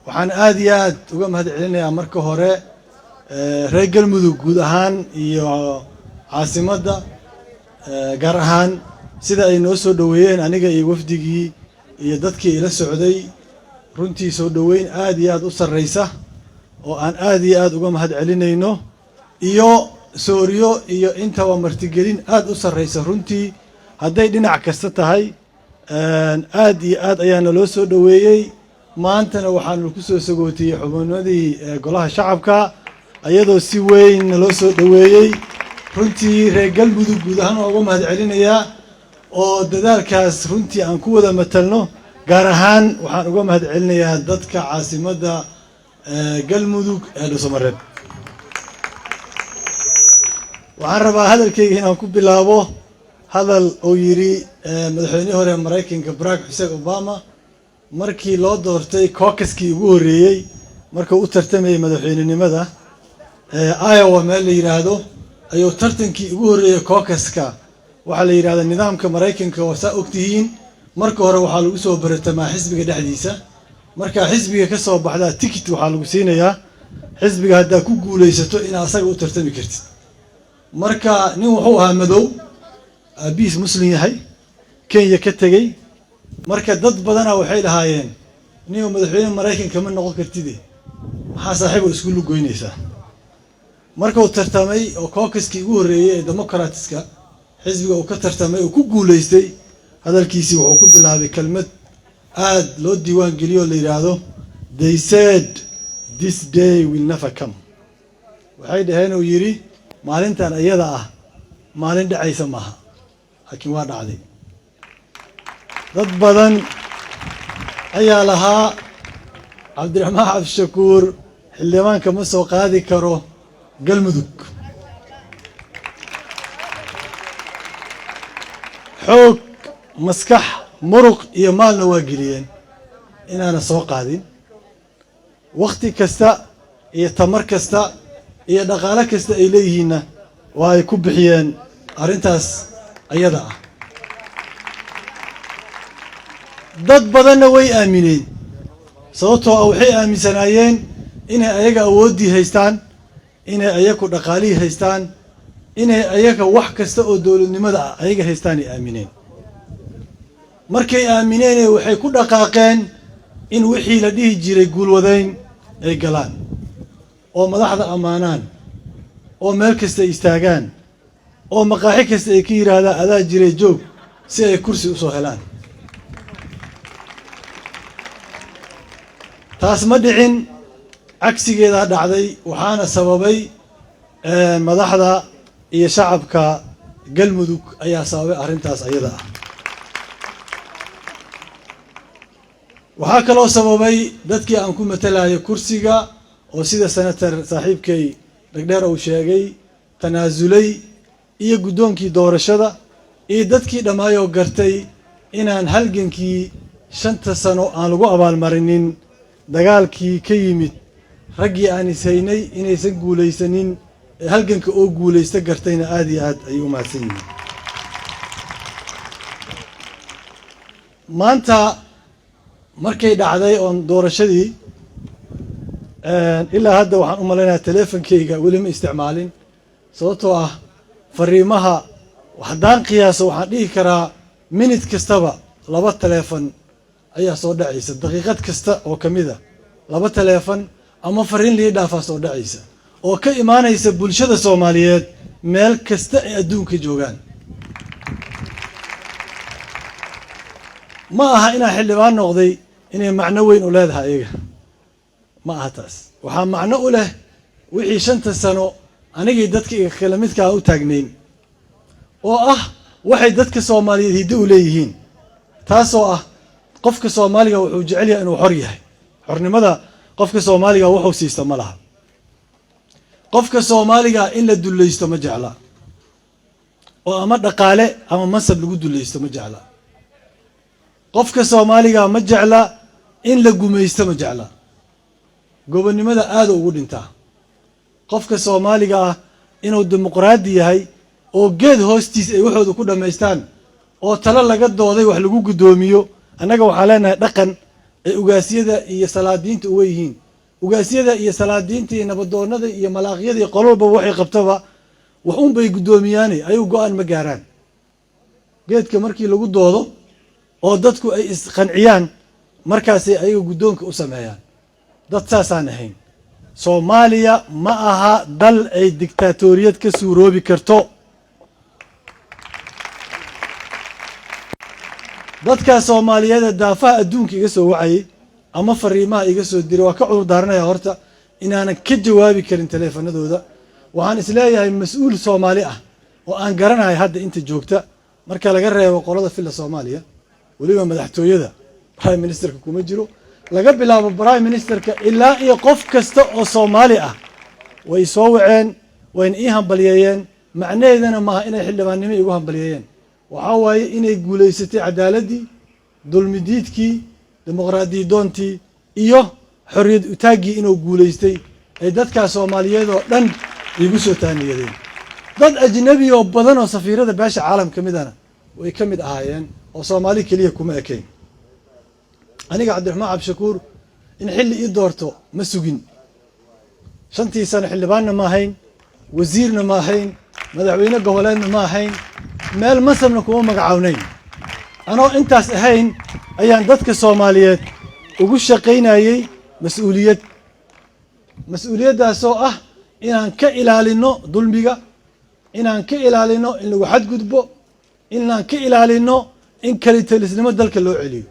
Waxaan aad iyo aad uga mahad celinayaa marka hore reer Galmudug guud ahaan iyo caasimadda gaar ahaan sida ay noo soo dhoweeyeen aniga iyo wafdigii iyo dadkii ila socday. Runtii soo dhoweyn aad iyo aad u sarreysa oo aan aad iyo aad uga mahad celinayno, iyo sooryo iyo intaba martigelin aad u sarreysa. Runtii hadday dhinac kasta tahay, aad iyo aad ayaana loo soo dhoweeyey. Maantana waxaanu ku soo sagootiyey xubnimadii Golaha Shacabka ayadoo si weyn naloo soo dhoweeyey. Runtii reer Galmudug guud ahaan waa uga mahad celinayaa oo dadaalkaas runtii aan ku wada matalno. Gaar ahaan waxaan uga mahad celinayaa dadka caasimadda Galmudug ee Dhuusamareeb. Waxaan rabaa hadalkayga inaan ku bilaabo hadal uu yidhi madaxweynihii hore Maraykanka Barack Xuseen Obama markii loo doortay caucuskii ugu horreeyey, markuu u tartamayay madaxweynenimada. Iowa meel la yidhaahdo ayuu tartankii ugu horreeyey caucuska. Waxaa la yidhahdaa nidaamka Maraykanka oo saa ogtihiin, marka hore waxaa lagu soo baratamaa xisbiga dhexdiisa. Markaa xisbiga ka soo baxdaa, ticket waxaa lagu siinayaa xisbiga haddaa ku guulaysato inaad asaga u tartami kartid. Marka nin wuxuu ahaa madow, aabihiis Muslim yahay, Kenya ka tegey. Marka dad badana waxay lahaayeen, "Nin madaxweyne Maraykanka ma noqon kartide, maxaa saaxiib oo isku lugoynaysaa?" Markuu tartamay oo caucuskii ugu horreeyey ee Democratska xisbiga uu ka tartamay oo ku guulaystay, hadalkiisii wuxuu ku bilaabay kelmad aad loo diiwaan geliyo oo la yidhaahdo, "They said this day will never come." Waxay dhaheen, uu yidhi, maalintan iyada ah maalin dhacaysa maaha, laakiin waa dhacday. Dad badan ayaa lahaa, "Cabdiraxmaan Cabdishakuur xildhibaanka ma soo qaadi karo Galmudug." Xoog, maskax, muruq iyo maalna waa geliyeen inaana soo qaadin. Wakhti kasta iyo tamar kasta iyo dhaqaalo kasta ay leeyihiinna waa ay ku bixiyeen arrintaas ayada ah. Dad badanna way aamineen, sababtoo ah waxay aaminsanaayeen inay ayaga awooddii haystaan, inay ayaku dhaqaalihii haystaan, inay ayaga wax kasta oo dowladnimada ah ayaga haystaan ay aamineen. Markay aamineene, waxay ku dhaqaaqeen in wixii la dhihi jiray guulwadayn ay galaan oo madaxda ammaanaan oo meel kasta istaagaan oo maqaaxi kasta ay ka yidhaahdaan, "Adaa jiray, joog," si ay kursi usoo helaan. Taas ma dhicin, cagsigeedaa dhacday. Waxaana sababay madaxda iyo shacabka Galmudug ayaa sababay arrintaas ayada ah. Waxaa kaloo sababay dadkii aan ku matalayo kursiga oo sida senator saaxiibkay Dhegdheer uu sheegay tanaasulay, iyo guddoonkii doorashada, iyo dadkii dhammaayoo gartay inaan halgankii 5-ta sano aan lagu abaalmarinin, dagaalkii ka yimid raggii aan ishaynay inaysan guulaysanin ee halganka oo guulaysta gartayna aada iyo aad ayay u mahadsan yihiin. Maanta markay dhacday oon doorashadii, ilaa hadda waxaan u malaynayaa teleefonkeyga weli ma isticmaalin, sababtoo ah fariimaha haddaan qiyaaso waxaan dhihi karaa minute kastaba laba teleefon ayaa soo dhacaysa, daqiiqad kasta oo ka mid a laba teleefon ama fariin lii dhaafaa soo dhacaysa oo ka imaanaysa bulshada Soomaaliyeed meel kasta ay adduunka joogaan. Ma aha inaan xildhibaan noqday inay macno weyn u leedahay ayaga, ma aha taas. Waxaa macno u leh wixii 5-ta sano anigii dadka iga kala midkaa u taagnayn oo ah waxay dadka Soomaaliyeed hiddo u leeyihiin, taasoo ah qofka Soomaaliga wuxuu jecel yahay inuu xor yahay. Xornimada qofka Soomaaliga wuxuu siista ma laha. Qofka Soomaaliga in la dullaysto ma jecla, oo ama dhaqaale ama mansab lagu dullaysto ma jecla. Qofka Soomaaliga ma jecla in la gumaysto, ma jecla. Gobonnimada aada ugu dhintaa. Qofka Soomaaliga ah inuu dimuqraadi yahay oo geed hoostiis ay waxooda ku dhammaystaan oo talo laga dooday wax lagu guddoomiyo. Annaga waxaan leenahay dhaqan. Ay ugaasyada iyo salaadiinta uga yihiin, ugaasyada iyo salaadiinta iyo nabadoonada iyo malaaqyada iyo qololba waxay qabtaba wax un bay guddoomiyaane, ayagu go-aan ma gaaraan. Geedka markii lagu doodo oo dadku ay isqanciyaan, markaasay ayaga guddoonka u sameeyaan. Dad saasaan ahayn. Soomaaliya ma aha dal ay dictaatoriyad ka suuroobi karto. Dadkaa Soomaaliyeed ee daafaha adduunka iga soo wacayay ama fariimaha iga soo diray, waa ka cudur daaranaya horta inaanan ka jawaabi karin taleefanadooda. Waxaan isleeyahay mas-uul Soomaali ah oo aan garanahay hadda inta joogta, marka laga reebo qolada Filla Soomaaliya, weliba madaxtooyada, prime ministerka kuma jiro, laga bilaabo prime ministerka ilaa iyo qof kasta oo Soomaali ah, way soo waceen, wayna ii hambalyeeyeen. Macnaheedana maaha inay xildhibaannimo igu hambalyeeyeen. Waxaa waaye inay guulaysatay cadaaladdii, dulmidiidkii, dimuqraadiyadoontii iyo xorriyad utaaggii inuu guulaystay ay dadkaas Soomaaliyeed oo dhan iigu soo taaniyadeen. Dad ajnabi oo badan oo safiirada beesha caalam ka midana way ka mid ahaayeen, oo Soomaali keliya kuma ekayn. Aniga Cabdiraxmaan Cabdishakuur in xilli ii doorto ma sugin. 5-tii sano xildhibaanna ma ahayn, wasiirna ma ahayn, madaxweyne goboleedna ma ahayn, meel mansabna kuma magacawnayn. Anoo intaas ahayn ayaan dadka Soomaaliyeed ugu shaqaynayey mas-uuliyad, mas-uuliyaddaasoo ah inaan ka ilaalino dulmiga, inaan ka ilaalino in lagu xadgudbo, inaan ka ilaalino in kalitelisnimo dalka loo celiyo.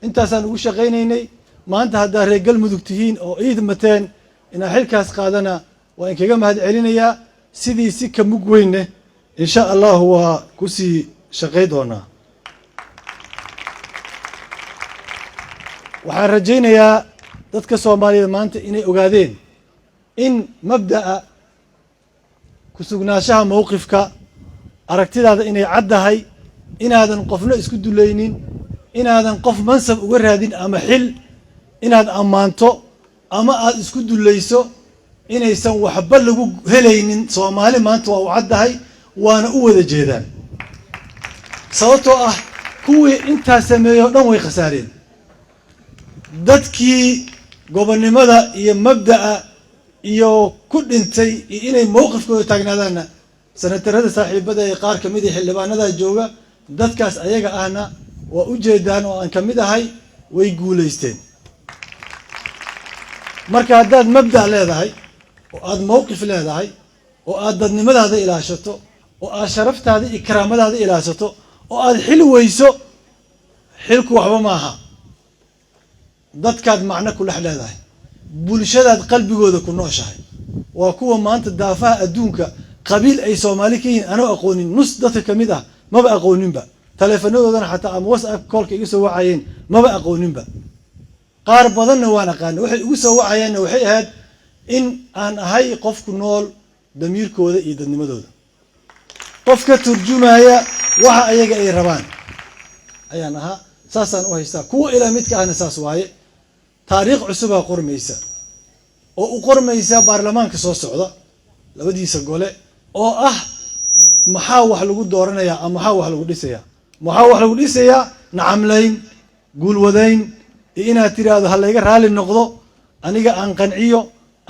Intaasaan ugu shaqaynaynay. Maanta haddaa reer Galmudug tihiin oo iid mateen inaan xilkaas qaadana, waa inkaga mahad celinayaa. Sidii si ka mug weynne insha Allahu waa kusii shaqay doonaa. Waxaan rajaynayaa dadka Soomaaliyeed maanta inay ogaadeen in mabda'a ku-sugnaanshaha mowqifka aragtidaada inay caddahay, inaadan qofna isku dulaynin, inaadan qof mansab uga raadin ama xil inaad ammaanto ama aada isku dulayso, inaysan waxba lagu helaynin. Soomaali maanta waa u caddahay, waana u wada jeedaan, sababtoo ah kuwii intaas sameeyey oo dhan way khasaareen. Dadkii gobonnimada iyo mabda'a iyo ku dhintay iyo inay mowqifkooda taagnaadaanna, sanatarada saaxiibada ee qaar kamid a xildhibaanada jooga, dadkaas ayaga ahna waa u jeedaan oo aan ka mid ahay, way guulaysteen. Marka haddaad mabda' leedahay oo aada mowqif leedahay oo aad dadnimadaada ilaashato oo aad sharaftaada iyo karaamadaada ilaashato oo aada xil weyso, xilku waxba maaha. Dadkaad macno ku dhex leedahay, bulshadaad qalbigooda ku nooshahay. Waa kuwa maanta daafaha adduunka qabiil ay Soomaali ka yihiin anoo aqoonin, nus dadka kamid ah maba aqooninba, taleefanadoodana xataa ama WhatsApp koolka iga soo wacayeen maba aqooninba. Qaar badanna waan aqaana. Waxay igu soo wacayeenna waxay ahayd in aan ahay qofku nool damiirkooda iyo dadnimadooda, qof ka turjumaya waxa ayaga ay rabaan ayaan ahaa. Saasaan u haystaa. Kuwa ilaa midka ahna saas waaye. Taariikh cusubaa qormaysa oo u qormaysa baarlamaanka soo socda labadiisa gole, oo ah maxaa wax lagu dooranayaa ama maxaa wax lagu dhisayaa? Maxaa wax lagu dhisayaa? Nacamlayn, guulwadayn iyo inaad tiraahdo ha layga raali noqdo, aniga aan qanciyo,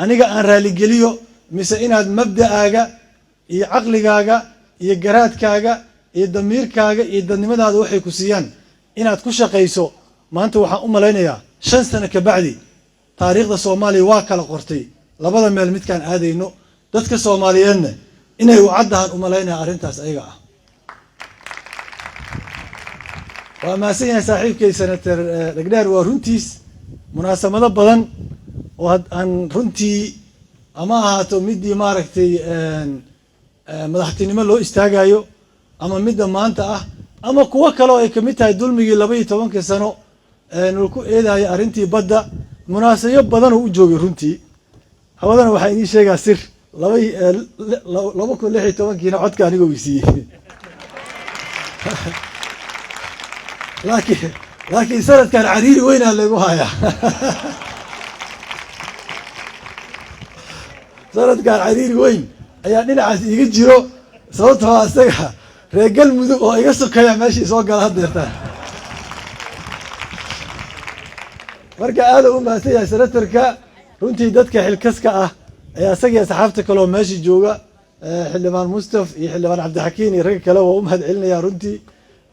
aniga aan raaligeliyo, mise inaad mabda'aaga iyo caqligaaga iyo garaadkaaga iyo damiirkaaga iyo dadnimadaada waxay ku siiyaan inaad ku shaqayso. Maanta waxaan u malaynayaa 5 sano ka bacdi taariikhda Soomaaliya waa kala qortay labada meel midkaan aadayno. Dadka Soomaaliyeedna inay u caddahan u malaynaya arrintaas ayaga ah. Waa mahadsan yahay saaxiibkay senator Dhegdheer. Waa runtiis, munaasamado badan oo aan runtii ama ahaato midii maaragtay madaxtinimo loo istaagayo ama midda maanta ah ama kuwo kale oo ay kamid tahay dulmigii 12-kii sano nul ku eedayo, arrintii badda, munaasayo badan oo u joogay runtii. Hawadana waxaa idiin sheegaa sir, 2016-kiina codka aniga uu siiyey, laakiin sanadkan cariiri weynaa lagu hayaa. Sanadkan cariiri weyn ayaa dhinacaas iiga jiro, sababtoo isaga reer Galmudug oo iga sokeeya meeshii soo gala hadeertaan. Marka aada u mahadsan yahay senatorka. Runtii dadka xilkaska ah ee asaga iyo asxaabta kale oo meesha jooga, xildhibaan Mustaf iyo xildhibaan Cabdixakiin iyo ragga kale, waa u mahad celinaya runtii,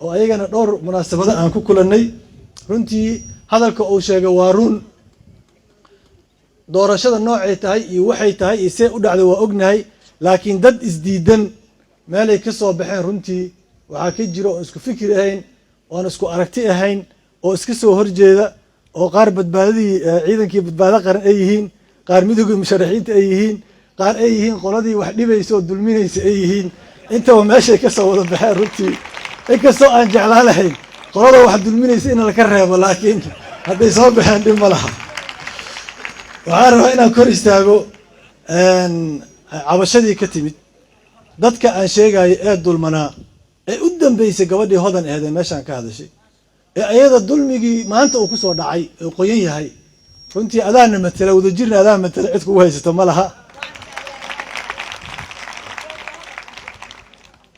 oo ayagana dhowr munaasabado aan ku kulannay. Runtii hadalka uu sheegay waa run. Doorashada noocay tahay iyo waxay tahay iyo see u dhacday waa ognahay, laakiin dad isdiidan meelay ka soo baxeen runtii waxaa ka jira oon isku fikir ahayn, oon isku aragti ahayn, oo iska soo horjeeda, oo qaar badbaadadii ciidankii Badbaado Qaran ay yihiin, qaar Midowgii Musharaxiinta ay yihiin, qaar ay yihiin qoladii wax dhibaysa oo dulminaysa ay yihiin. Intaba meeshay ka soo wada baxeen runtii, inkastoo aan jeclaan lahayn qolada wax dulminaysa in laka reebo, laakiin hadday soo baxeen dhib ma laha. Waxaan rabaa inaan kor istaago cabashadii ka timid dadka aan sheegayo ee dulmanaa, ee u dambeysay gabadhii Hodan aheed ee meeshaan ka hadashay, ee ayada dulmigii maanta uu kusoo dhacay ee qoyan yahay. Runtii adaana matela, Wadajirna adaa matela, cid kugu haysato ma laha.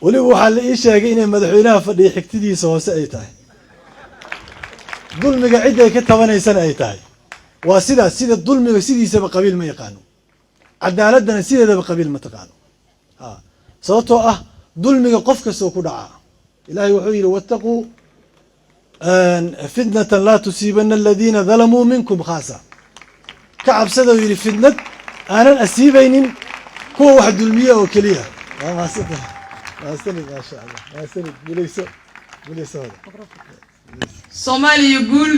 Weliba waxaa la ii sheegay inay madaxweynaha fadhiya xigtidiisa hoose ay tahay, dulmiga cidday ka tabanaysana ay tahay. Waa sidaas. Sida dulmiga sidiisaba qabiil ma yaqaano, cadaaladdana sideedaba qabiil ma taqaano. Sababtoo ah dulmiga qof kastoo ku dhacaa. Ilaahay wuxuu yidhi: "Wattaquu fitnatan laa tusiibana aladiina dalamuu minkum khaasa." Ka cabsada, uu yidhi, fitnad aanan asiibaynin kuwa wax dulmiye oo keliya. Waa mahadsantahay, mahadsanid, maasha Allah, mahadsanid. Guuleyso, guuleyso. Soomaaliya guul!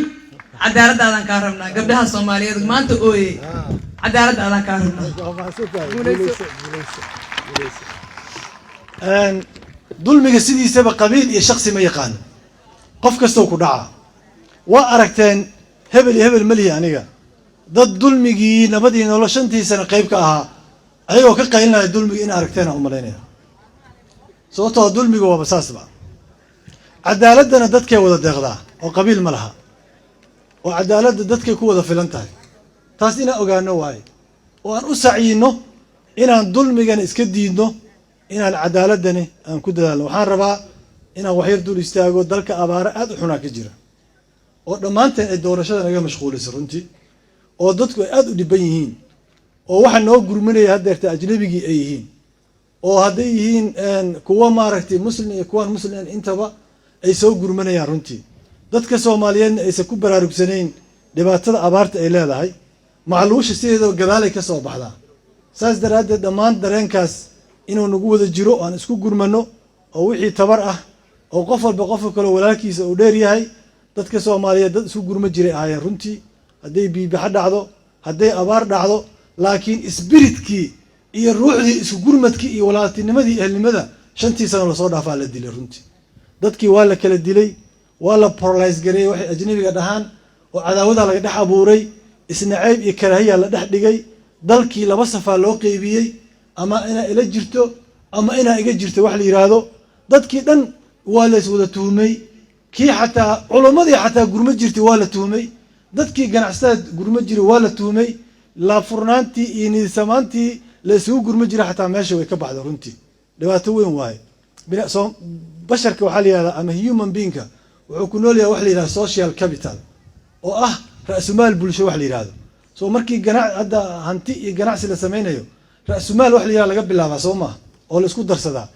Cadaaladdaadaan kaa rabnaa. Gabdhaha Soomaaliyeed maanta ooye, cadaaladdaadaan kaa rabnaa. Waa mahadsantahay. Guuleyso. Guuleyso, guuleyso, guuleyso. Dulmiga sidiisaba qabiil iyo shaksi ma yaqaano, qof kastoo ku dhaca. Waa aragteen, hebel iyo hebel malihi aniga, dad dulmigii Nabad iyo Nolol 5-tii sana qayb ka ahaa ayagoo ka qaylinaya dulmiga in aragteen aan u malaynaya, sababtoo dulmiga waaba saasba. Cadaaladdana dadkay wada deeqdaa oo qabiil ma laha, oo cadaaladda dadkay ku wada filan tahay. Taas inaan ogaano waaye, oo aan u sacyino inaan dulmigana iska diidno, inaan cadaaladdani aan ku dadaalno. Waxaan rabaa inaan waxyar dul istaago dalka. Abaaro aad u xunaa ka jira oo dhammaanteen ay doorashada naga mashquulisay runtii, oo dadku ay aad u dhiban yihiin, oo waxa noo gurmanaya haddeerta ajnabigii ay yihiin, oo hadday yihiin kuwa maaragtay Muslim iyo kuwaan Muslim intaba ay soo gurmanayaan. Runtii dadka Soomaaliyeedna aysan ku baraarugsanayn dhibaatada abaarta ay leedahay. Macluusha sideedaba gadaalay ka soo baxdaa. Saas daraaddeed dhammaan dareenkaas inuu nagu wada jiro, aan isku gurmano, oo wixii tabar ah oo qof walba qofka kale walaalkiisa uu dheer yahay. Dadka Soomaaliyeed dad isku gurma jiray ahaayeen runtii, hadday biibaxo dhacdo, hadday abaar dhacdo, laakiin spiritkii iyo ruuxdii isku gurmadkii iyo walaaltinimadii, ehelnimada, 5-tii sano lasoo dhaafaa la dilay. Runtii dadkii waa la kala dilay, waa la polarize gareeyey, waxay ajnabiga dhahaan, oo cadaawadaa laga dhex abuuray, isnacayb iyo karaahiya la dhex dhigay. Dalkii laba safaa loo qeybiyey, ama inaa ila jirto ama inaa iga jirto wax la yidhaahdo. Dadkii dhan waa la iswada tuhmay. Kii xataa culummadii xataa gurmo jirtay waa la tuhmay, dadkii ganacsatada gurmo jiray waa la tuhmay. Laabfurnaantii iyo niidsamaantii la isugu gurmo jiray xataa meesha way ka baxda. Runtii dhibaato weyn waaye. Basharka waxaa la yihahdaa ama human beingka wuxuu ku nool yahay wax la yihahdo social capital, oo ah ra'sumaal bulsho wax la yihahdo. So markii hadda hanti iyo ganacsi la sameynayo, ra'sumaal wax la yihahdo laga bilaabaa, soo maaha, oo la isku darsadaa.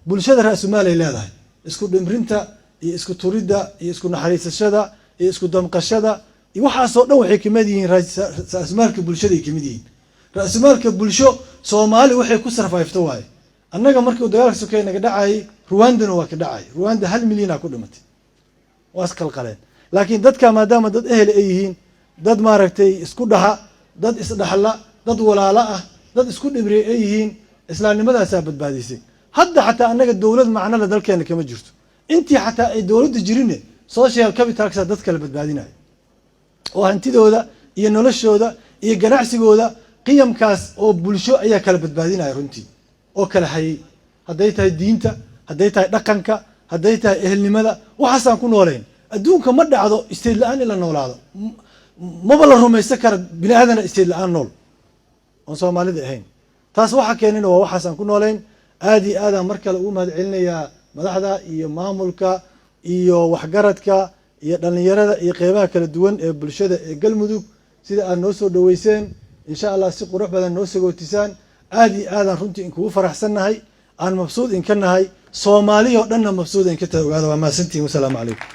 Bulshada ra'sumaal ay leedahay: isku dhimrinta iyo isku turidda iyo isku naxariisashada iyo isku damqashada iyo waxaasoo dhan waxay kamid yihiin ra'sumaalka bulshada ay kamid yihiin. Ra'sumaalka bulsho Soomaali waxay ku survivto waaye. Annaga markii uu dagaalka sokeeye naga dhacayay, Ruwandana waa ka dhacay. Ruwanda 1 milyanaa ku dhimatay, waa isqalqaleen. Laakiin dadka maadaama dad ehel ay yihiin, dad maaragtay isku dhaxa, dad isdhaxla, dad walaalo ah, dad isku dhimriya ay yihiin, islaamnimadaasaa badbaadisay. Hadda xataa annaga dowlad macnole dalkeena kama jirto. Intii xataa ay dowladda jirinne, social capitalkasa dad kale badbaadinayo, oo hantidooda iyo noloshooda iyo ganacsigooda qiyamkaas oo bulsho ayaa kala badbaadinaya runtii, oo kala hayay, hadday tahay diinta, hadday tahay dhaqanka, hadday tahay ehelnimada. Waxaasaan ku noolayn. Adduunka ma dhacdo state la'aan in la noolaado. Maba la rumaysan kara bini aadana state la'aan nool oon Soomaalida ahayn. Taas waxa keenayna waa waxaasaan ku noolayn. Aad iyo aadaan mar kale ugu mahad celinayaa madaxda iyo maamulka iyo waxgaradka. Iyo dhallinyarada iyo qeybaha kala duwan ee bulshada ee Galmudug, sida aad noo soo dhaweyseen, insha Allah si qurux badan noo sagootisaan, aad iyo aadaan runtii inkugu faraxsannahay, aan mabsuud inka nahay, Soomaaliya oo dhanna mabsuud inka tahay. Ogaada, waa mahadsantihin. Wasalaamu calaykum.